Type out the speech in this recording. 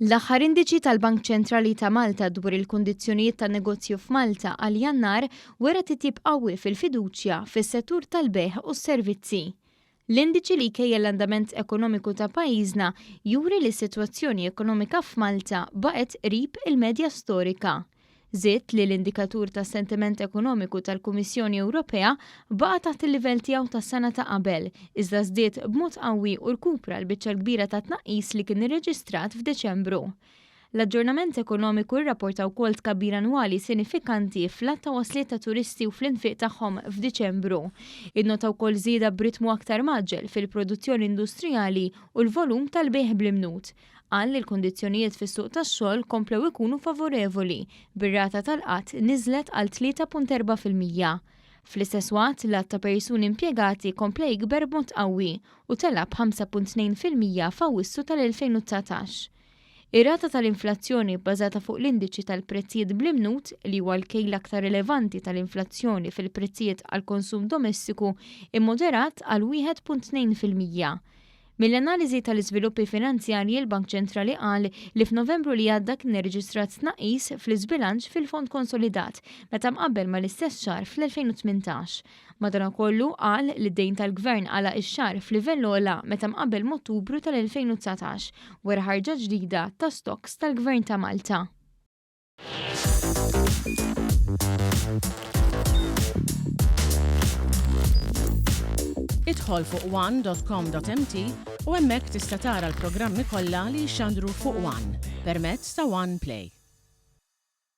L-aħħar indiċi tal-Bank Ċentrali ta' Malta dwar il-kundizzjonijiet tan-negozju f'Malta għal Jannar wera titjib qawwi fil-fiduċja fis-settur tal-bejgħ u s-servizzi. L-indiċi li jkejjel l-andament ekonomiku ta' pajjiżna juri li s-sitwazzjoni ekonomika f'Malta baqgħet qrib il-medja storika. Żied li l-indikatur tas-sentiment ekonomiku tal-Kummissjoni Ewropea baqa' taħt il-livell tiegħu tas-sena ta' qabel, iżda żdied b'mod qawwi u rkupra l-biċċa l-kbira tat-tnaqqis li kien irreġistrat f'Diċembru. L-aġġornament ekonomiku rrapporta wkoll tkabbir annwali sinifikanti fl-għadd ta' wasliet ta' turisti u fl-infiq tagħhom f'Diċembru. Innota wkoll żieda b'ritmu aktar mgħaġġel fil-produzzjoni industrijali u l-volum tal-bejgħ bl-imnut. Qal li l-kundizzjonijiet fis-suq tax-xogħol komplew ikunu favorevoli, bir-rata tal-qgħad niżlet għal 3.4%. Fl-istess waqt, l-għadd ta' persuni impjegati kompla jikber b'mod qawwi u tela' b'5.2% f'Awwissu tal-2019. Ir-rata tal-inflazzjoni bbażata fuq l-indiċi tal-prezzijiet bl-imnut, li huwa l-kejl aktar rilevanti tal-inflazzjoni fil-prezzijiet għall-konsum domestiku, immoderat għal 1.2%. Mill-analiżi tal-iżviluppi finanzjarji l-Bank Ċentrali qal li f'Novembru li għadda kien irreġistrat tnaqqis fl-iżbilanċ fil-fond konsolidat meta mqabbel mal-istess xahar fl-2018. Madanakollu, qal li d-dejn tal-Gvern għalaq ix-xahar f'livell ogħla meta mqabbel m'Ottubru tal-2019 wara ħarġa ġdida ta' stocks tal-Gvern ta' Malta. Idħol fuq one.com.mt u hemmhekk tista' tara l-programmi kollha li jixxandru fuq One permezz ta' One Play.